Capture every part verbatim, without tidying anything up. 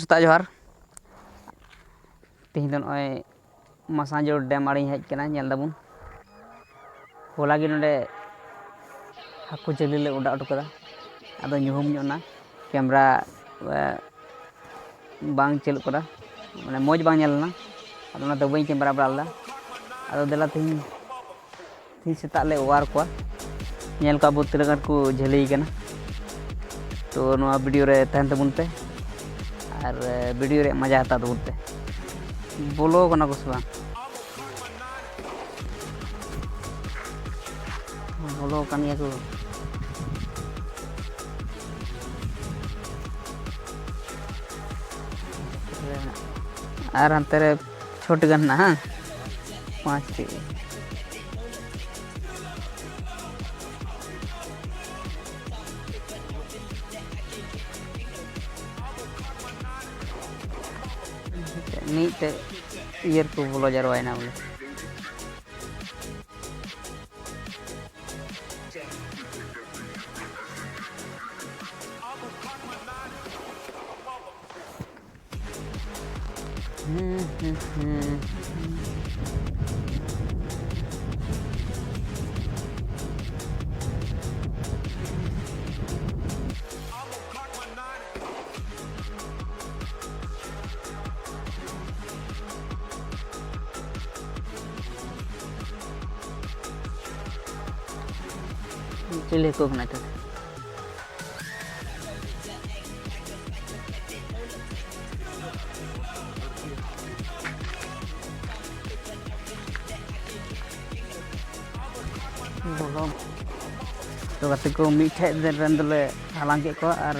ᱥᱮᱛᱟᱜ ᱡᱚᱦᱟᱨ᱾ ᱛᱮᱦᱮᱧ ᱫᱚ ᱱᱚᱜᱼᱚᱭ ᱢᱟᱥᱟᱸᱡᱳᱲ ᱰᱮᱢ ᱟᱲᱮᱧ ᱦᱮᱡ ᱟᱠᱟᱱᱟ᱾ ᱧᱮᱞ ᱫᱟᱵᱚᱱ, ᱦᱚᱞᱟ ᱜᱮ ᱱᱚᱰᱮ ᱦᱟᱹᱠᱩ ᱡᱷᱟᱹᱞᱤ ᱞᱮ ᱚᱰᱟᱣ ᱦᱚᱴᱚ ᱠᱟᱫᱟ᱾ ᱟᱫᱚ ᱧᱩᱦᱩᱢ ᱧᱚᱜ ᱮᱱᱟ, ᱠᱮᱢᱨᱟ, ᱮ, ᱵᱟᱝ ᱪᱟᱹᱞᱩᱜ ᱠᱟᱱᱟ, ᱢᱟᱱᱮ ᱢᱚᱡᱽ ᱵᱟᱝ ᱧᱮᱞ ᱞᱮᱱᱟ᱾ ᱟᱫᱚ ᱚᱱᱟᱛᱮ ᱵᱟᱹᱧ ᱠᱮᱢᱨᱟ ᱵᱟᱲᱟ ᱞᱮᱫᱟ᱾ ᱟᱫᱚ ᱫᱮᱞᱟ ᱛᱮᱦᱮᱧ ᱛᱮᱦᱮᱧ ᱥᱮᱛᱟᱜ ᱞᱮ ᱚᱣᱟᱨ ᱠᱚᱣᱟ᱾ ᱧᱮᱞ ᱠᱚᱣᱟ ᱵᱚ ᱛᱤᱱᱟᱹᱜ ᱜᱟᱱ ᱠᱚ ᱡᱷᱟᱹᱞᱤ ᱠᱟᱱᱟ᱾ ᱛᱚ ᱱᱚᱣᱟ ᱵᱷᱤᱰᱤᱭᱳ ᱨᱮ ᱛᱟᱦᱮᱱ ᱛᱟᱵᱚᱱ ᱯᱮ ᱟᱨ ᱵᱷᱤᱰᱤᱭᱳ ᱨᱮᱭᱟᱜ ᱢᱟᱡᱟ ᱦᱟᱛᱟᱣ ᱛᱟᱵᱚᱱ ᱯᱮ᱾ ᱵᱚᱞᱚ ᱠᱟᱱᱟ ᱠᱚ ᱥᱮ ᱵᱟᱝ? ᱵᱚᱞᱚ ᱠᱟᱱ ᱜᱮᱭᱟ ᱠᱚ᱾ ᱟᱨ ᱦᱟᱱᱛᱮ ᱨᱮ ᱪᱷᱚᱴᱤ ᱜᱟᱱ ᱦᱮᱱᱟᱜᱼᱟ, ᱦᱟᱝ? ᱯᱟᱸᱪᱴᱤ᱾ ᱢᱤᱫᱴᱮᱡ ᱤᱭᱟᱹ ᱨᱮᱠᱚ ᱵᱚᱞᱚ ᱡᱟᱨᱣᱟᱭᱮᱱᱟ ᱵᱚᱞᱮ᱾ ᱪᱤᱞᱤ ᱦᱟᱹᱠᱩ ᱠᱟᱱᱟᱭ ᱛᱚ? ᱵᱚᱞᱚ᱾ ᱛᱚ ᱜᱟᱛᱮ ᱠᱚ, ᱢᱤᱫᱴᱷᱮᱡ ᱨᱮᱱ ᱫᱚᱞᱮ ᱦᱟᱞᱟᱝ ᱠᱮᱫ ᱠᱚᱣᱟ ᱟᱨ,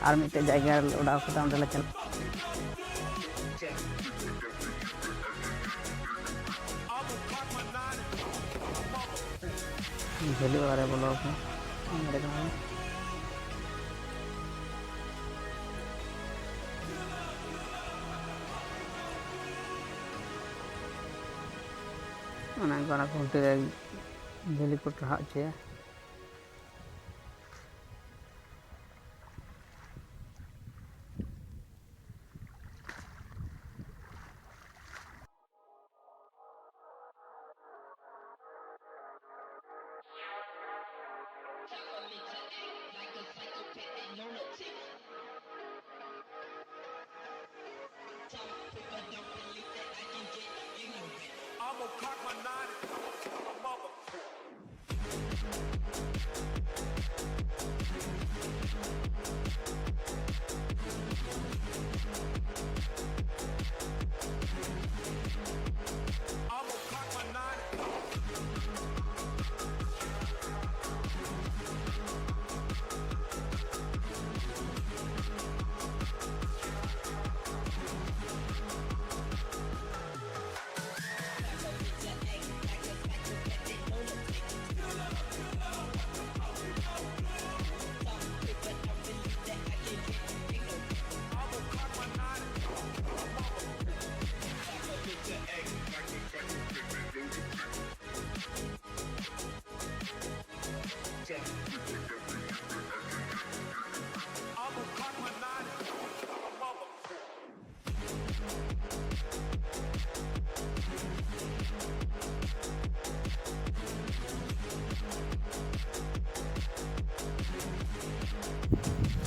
ᱟᱨ ᱢᱤᱫᱴᱮᱡ ᱡᱟᱭᱜᱟ ᱨᱮᱞᱮ ᱚᱰᱟᱣ ᱠᱟᱫᱟ, ᱚᱸᱰᱮ ᱞᱮ ᱪᱟᱞᱟᱜ᱾ ᱡᱷᱟᱹᱞᱤ ᱚᱲᱟᱜ ᱨᱮ ᱵᱚᱞᱚ ᱟᱠᱟᱱᱟ᱾ ᱚᱸᱰᱮ ᱠᱷᱚᱱ ᱚᱱᱮ ᱚᱱᱠᱟ ᱚᱱᱟ ᱠᱷᱩᱱᱴᱤ ᱨᱮ ᱡᱷᱟᱹᱞᱤ ᱠᱚ ᱴᱟᱨᱦᱟᱣ ᱦᱚᱪᱚᱭᱟ᱾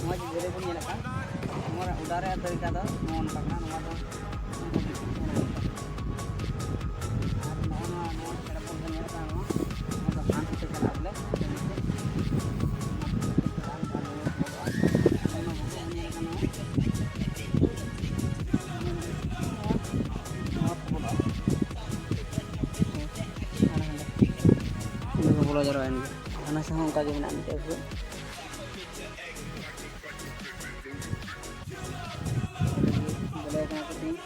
ᱱᱚᱣᱟ ᱡᱮ ᱫᱟᱨᱮ ᱵᱚᱱ ᱧᱮᱞᱮᱫ ᱠᱟᱱ, ᱱᱚᱣᱟ ᱩᱫᱟᱨᱮ ᱫᱟᱨᱮ ᱫᱚ ᱱᱚᱜᱼᱚ ᱱᱚᱝᱠᱟ ᱠᱟᱱᱟ᱾ ᱱᱚᱣᱟ ᱫᱚ ᱟᱨ ᱱᱚᱜᱼᱚ ᱱᱚᱣᱟ, ᱱᱚᱣᱟ ᱪᱮᱬᱮ ᱵᱚᱱ ᱧᱮᱞᱮᱫ ᱠᱟᱱᱟ, ᱱᱚᱣᱟ, ᱱᱚᱣᱟ ᱫᱚ ᱦᱟᱱ ᱛᱮ ᱪᱟᱞᱟᱜ ᱵᱚᱞᱮ᱾ ᱱᱚᱣᱟ ᱠᱚ ᱵᱚᱞᱚᱜᱼᱟ᱾ ᱚᱸᱰᱮ ᱠᱚ ᱵᱚᱞᱚ ᱡᱟᱣᱨᱟᱭᱮᱱ ᱜᱮ᱾ ᱦᱟᱱᱟ ᱥᱟᱦ ᱦᱚᱸ ᱚᱱᱠᱟ ᱜᱮ ᱢᱮᱱᱟᱜᱼᱟ ᱢᱤᱫᱴᱮᱡ ᱵᱷᱩᱜᱟᱹᱜ᱾ ᱵᱚᱞᱚ ᱟᱠᱟᱱᱟ ᱠᱚ ᱛᱮᱦᱤᱧ᱾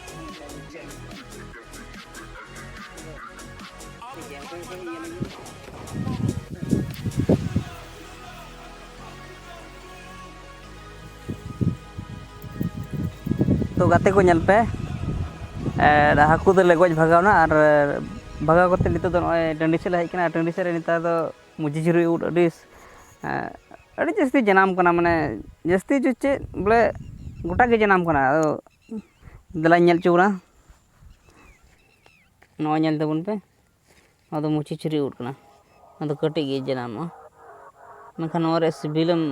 ᱛᱚ ᱜᱟᱛᱮ ᱠᱚ ᱧᱮᱞ ᱯᱮ, ᱮ, ᱦᱟᱹᱠᱩ ᱫᱚᱞᱮ ᱜᱚᱡ ᱵᱷᱟᱜᱟᱣᱱᱟ ᱟᱨ ᱵᱷᱟᱜᱟᱣ ᱠᱟᱛᱮ ᱱᱤᱛᱚᱜ ᱫᱚ ᱱᱚᱜᱼᱚᱭ ᱴᱟᱺᱰᱤ ᱥᱮᱫ ᱞᱮ ᱦᱮᱡ ᱠᱟᱱᱟ᱾ ᱴᱟᱺᱰᱤ ᱥᱮᱫ ᱨᱮ ᱱᱮᱛᱟᱨ ᱫᱚ ᱢᱩᱪᱤ ᱪᱷᱩᱨᱤ ᱩᱫ ᱟᱹᱰᱤ, ᱮ, ᱟᱹᱰᱤ ᱡᱟᱹᱥᱛᱤ ᱡᱟᱱᱟᱢ ᱠᱟᱱᱟ, ᱢᱟᱱᱮ ᱡᱟᱹᱥᱛᱤ ᱡᱩ ᱪᱮᱫ ᱵᱚᱞᱮ ᱜᱚᱴᱟ ᱜᱮ ᱡᱟᱱᱟᱢ ᱠᱟᱱᱟ᱾ ᱟᱫᱚ ᱫᱮᱞᱟᱧ ᱧᱮᱞ ᱦᱚᱪᱚ ᱵᱚᱱᱟ, ᱱᱚᱣᱟ ᱧᱮᱞ ᱛᱟᱵᱚᱱ ᱯᱮ᱾ ᱱᱚᱣᱟ ᱫᱚ ᱢᱩᱪᱤ ᱪᱷᱩᱨᱤ ᱩᱫ ᱠᱟᱱᱟ᱾ ᱱᱚᱣᱟ ᱫᱚ ᱠᱟᱹᱴᱤᱡ ᱜᱮ ᱡᱟᱱᱟᱢᱚᱜᱼᱟ, ᱢᱮᱱᱠᱷᱟᱱ ᱱᱚᱣᱟ ᱨᱮᱭᱟᱜ ᱥᱤᱵᱤᱞᱮᱢ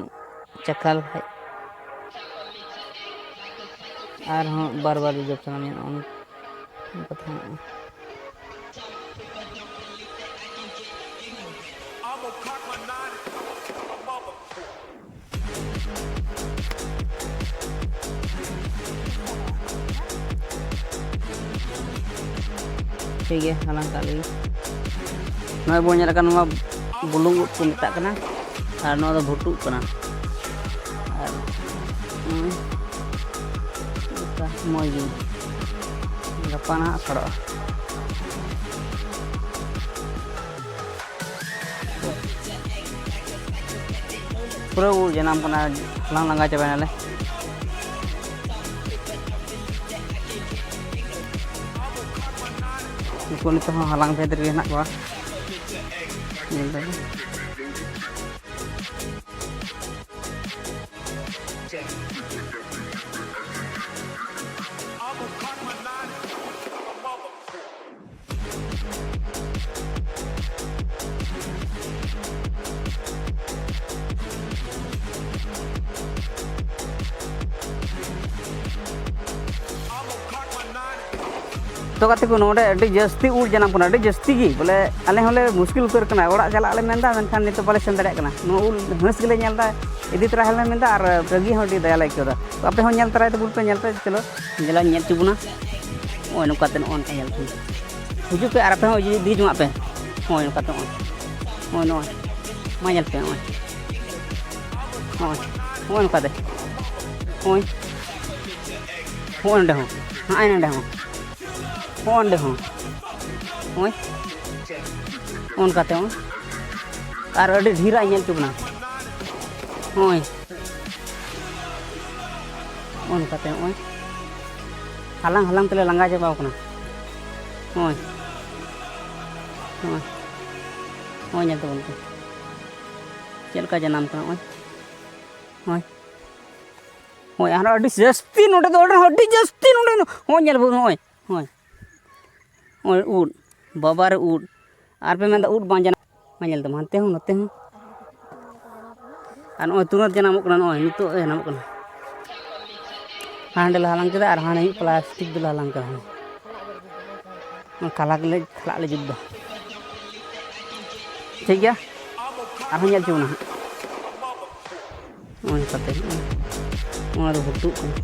ᱪᱟᱠᱷᱟ ᱞᱮᱠᱷᱟᱡ ᱟᱨᱦᱚᱸ ᱵᱟᱨ ᱵᱟᱨ ᱡᱚᱡᱚᱢ ᱥᱟᱱᱟ ᱢᱮᱭᱟ᱾ ᱱᱚᱜᱼᱚ ᱱᱚᱝᱠᱟ ᱠᱟᱛᱷᱟ ᱢᱮᱱᱟᱜᱼᱟ᱾ ᱴᱷᱤᱠ ᱜᱮᱭᱟ, ᱦᱟᱞᱟᱝ ᱠᱟᱜ ᱞᱮᱜᱮ᱾ ᱱᱚᱜᱼᱚᱭ ᱵᱚᱱ ᱧᱮᱞ ᱠᱟᱱ, ᱱᱚᱣᱟ ᱵᱩᱞᱩᱝ ᱩᱫ ᱠᱚ ᱢᱮᱛᱟᱜ ᱠᱟᱱᱟ, ᱟᱨ ᱱᱚᱣᱟ ᱫᱚ ᱵᱷᱩᱴᱩ ᱩᱫ ᱠᱟᱱᱟ᱾ ᱟᱨ ᱱᱚᱜᱼᱚᱭ ᱱᱚᱝᱠᱟ ᱢᱚᱡᱽ ᱜᱮ, ᱜᱟᱯᱟ ᱱᱟᱦᱟᱜ ᱥᱟᱲᱚᱜᱼᱟ᱾ ᱯᱩᱨᱟᱹ ᱩᱫ ᱡᱟᱱᱟᱢ ᱠᱟᱱᱟ, ᱦᱟᱞᱟᱝ ᱞᱟᱸᱜᱟ ᱪᱟᱵᱟᱭᱱᱟᱞᱮ᱾ ᱱᱩᱠᱩ ᱱᱤᱛᱚᱜ ᱦᱚᱸ ᱦᱟᱞᱟᱝ ᱵᱷᱮᱫ ᱨᱮᱜᱮ ᱦᱮᱱᱟᱜ ᱠᱚᱣᱟ, ᱧᱮᱞ ᱫᱟᱵᱚᱱ᱾ ᱛᱚ ᱜᱟᱛᱮ ᱠᱚ, ᱱᱚᱰᱮ ᱟᱹᱰᱤ ᱡᱟᱹᱥᱛᱤ ᱩᱞ ᱡᱟᱱᱟᱢ ᱠᱟᱱᱟ, ᱟᱹᱰᱤ ᱡᱟᱹᱥᱛᱤ ᱜᱮ᱾ ᱵᱚᱞᱮ, ᱟᱞᱮ ᱦᱚᱸᱞᱮ ᱢᱩᱥᱠᱤᱞ ᱩᱛᱟᱹᱨ ᱠᱟᱱᱟ, ᱚᱲᱟᱜ ᱪᱟᱞᱟᱜ ᱞᱮ ᱢᱮᱱᱫᱟ, ᱢᱮᱱᱠᱷᱟᱱ ᱱᱤᱛᱚᱜ ᱵᱟᱞᱮ ᱥᱮᱱ ᱫᱟᱲᱮᱭᱟᱜ ᱠᱟᱱᱟ᱾ ᱱᱚᱣᱟ ᱩᱞ ᱦᱟᱹᱥ ᱜᱮᱞᱮ ᱧᱮᱞ ᱮᱫᱟ, ᱤᱫᱤ ᱛᱚᱨᱟ ᱦᱚᱸᱞᱮ ᱢᱮᱱᱫᱟ, ᱟᱨ ᱨᱟᱹᱜᱤ ᱦᱚᱸ ᱟᱹᱰᱤ ᱫᱟᱭᱟ ᱞᱮ ᱟᱹᱭᱠᱟᱹᱣ ᱮᱫᱟ᱾ ᱛᱚ ᱟᱯᱮ ᱦᱚᱸ ᱧᱮᱞ ᱛᱚᱨᱟᱭ ᱛᱟᱵᱚᱱ ᱯᱮ, ᱧᱮᱞ ᱯᱮ, ᱪᱚᱞᱚ, ᱧᱮᱞᱟ, ᱧᱮᱞ ᱦᱚᱪᱚ ᱵᱚᱱᱟ᱾ ᱱᱚᱜᱼᱚᱭ ᱱᱚᱝᱠᱟ ᱛᱮ, ᱱᱚᱜᱼᱚ ᱱᱚᱝᱠᱟ ᱧᱮᱞ ᱯᱮ᱾ ᱦᱤᱡᱩᱜ ᱯᱮ ᱟᱨ ᱟᱯᱮ ᱦᱚᱸ ᱤᱫᱤ, ᱤᱫᱤ ᱡᱚᱝᱟᱜ ᱯᱮ᱾ ᱱᱚᱜᱼᱚᱭ ᱱᱚᱝᱠᱟ ᱛᱮ, ᱱᱚᱜᱼᱚᱭ, ᱱᱚᱜᱼᱚᱭ, ᱱᱚᱜᱼᱚᱭ, ᱢᱟ ᱧᱮᱞ ᱯᱮ, ᱱᱚᱜᱼᱚᱭ, ᱱᱚᱜᱼᱚᱭ, ᱱᱚᱜᱼᱚᱭ ᱱᱚᱝᱠᱟ ᱛᱮ, ᱱᱚᱜᱼᱚᱭ, ᱱᱚᱜᱼᱚᱭ ᱱᱚᱸᱰᱮ ᱦᱚᱸ, ᱱᱚᱜᱼᱚᱭ ᱱᱚᱸᱰᱮ ᱦᱚᱸ, ᱱᱚᱜᱼᱚᱭ ᱱᱚᱸᱰᱮ ᱦᱚᱸ, ᱱᱚᱜᱼᱚᱭ, ᱱᱚᱜᱼᱚ ᱱᱚᱝᱠᱟ ᱛᱮ, ᱱᱚᱜᱼᱚᱭ, ᱟᱨ ᱟᱹᱰᱤ ᱰᱷᱮᱨᱟᱜ ᱧᱮᱞ ᱦᱚᱪᱚ ᱵᱚᱱᱟ, ᱱᱚᱜᱼᱚᱭ, ᱱᱚᱜᱼᱚ ᱱᱚᱝᱠᱟ ᱛᱮ, ᱱᱚᱜᱼᱚᱭ, ᱦᱟᱞᱟᱝ ᱦᱟᱞᱟᱝ ᱛᱮᱞᱮ ᱞᱟᱸᱜᱟ ᱪᱟᱵᱟᱣ ᱠᱟᱱᱟ, ᱱᱚᱜᱼᱚᱭ, ᱱᱚᱜᱼᱚᱭ, ᱱᱚᱜᱼᱚᱭ ᱧᱮᱞ ᱛᱟᱵᱚᱱ ᱯᱮ᱾ ᱪᱮᱫ ᱞᱮᱠᱟ ᱡᱟᱱᱟᱢ ᱠᱟᱱᱟ, ᱱᱚᱜᱼᱚᱭ, ᱱᱚᱜᱼᱚᱭ, ᱱᱚᱜᱼᱚᱭ, ᱟᱨᱦᱚᱸ ᱟᱹᱰᱤ ᱡᱟᱹᱥᱛᱤ ᱱᱚᱰᱮ ᱫᱚ, ᱟᱹᱰᱤ ᱡᱟᱹᱥᱛᱤ ᱱᱚᱰᱮ ᱫᱚ, ᱱᱚᱜᱼᱚᱭ ᱧᱮᱞ ᱵᱚᱱ, ᱱᱚᱜᱼᱚᱭ, ᱱᱚᱜᱼᱚᱭ, ᱱᱚᱜᱼᱚᱭ ᱩᱫ, ᱵᱟᱵᱟ ᱨᱮ ᱩᱫ, ᱟᱨ ᱯᱮ ᱢᱮᱱᱫᱟ ᱩᱫ ᱵᱟᱝ ᱡᱟᱱᱟᱢ, ᱢᱟ ᱧᱮᱞ ᱛᱟᱢᱟ, ᱦᱟᱱᱛᱮ ᱦᱚᱸ ᱱᱚᱛᱮ ᱦᱚᱸ, ᱟᱨ ᱱᱚᱜᱼᱚᱭ ᱛᱩᱨᱟᱹᱛ ᱡᱟᱱᱟᱢᱚᱜ ᱠᱟᱱᱟ, ᱱᱚᱜᱼᱚᱭ ᱱᱤᱛᱚᱜ ᱡᱟᱱᱟᱢᱚᱜ ᱠᱟᱱᱟ, ᱦᱟᱸᱰᱮ ᱞᱮ ᱦᱟᱞᱟᱝ ᱠᱮᱫᱟ, ᱟᱨ ᱦᱟᱸᱰᱮ ᱯᱞᱟᱥᱴᱤᱠ ᱫᱚᱞᱮ ᱦᱟᱞᱟᱝ ᱠᱮᱫᱟ, ᱠᱟᱞᱟ ᱜᱮᱞᱮ ᱠᱷᱟᱞᱟᱜ ᱞᱮ ᱡᱩᱛ ᱮᱫᱟ, ᱴᱷᱤᱠ ᱜᱮᱭᱟ᱾ ᱟᱨᱦᱚᱸ ᱧᱮᱞ ᱦᱚᱪᱚ ᱵᱚᱱᱟ ᱦᱟᱸᱜ᱾ ᱱᱚᱜᱼᱚᱭ ᱱᱚᱝᱠᱟᱛᱮ, ᱱᱚᱣᱟ ᱫᱚ ᱦᱩᱴᱩᱜ ᱠᱟᱱᱟ᱾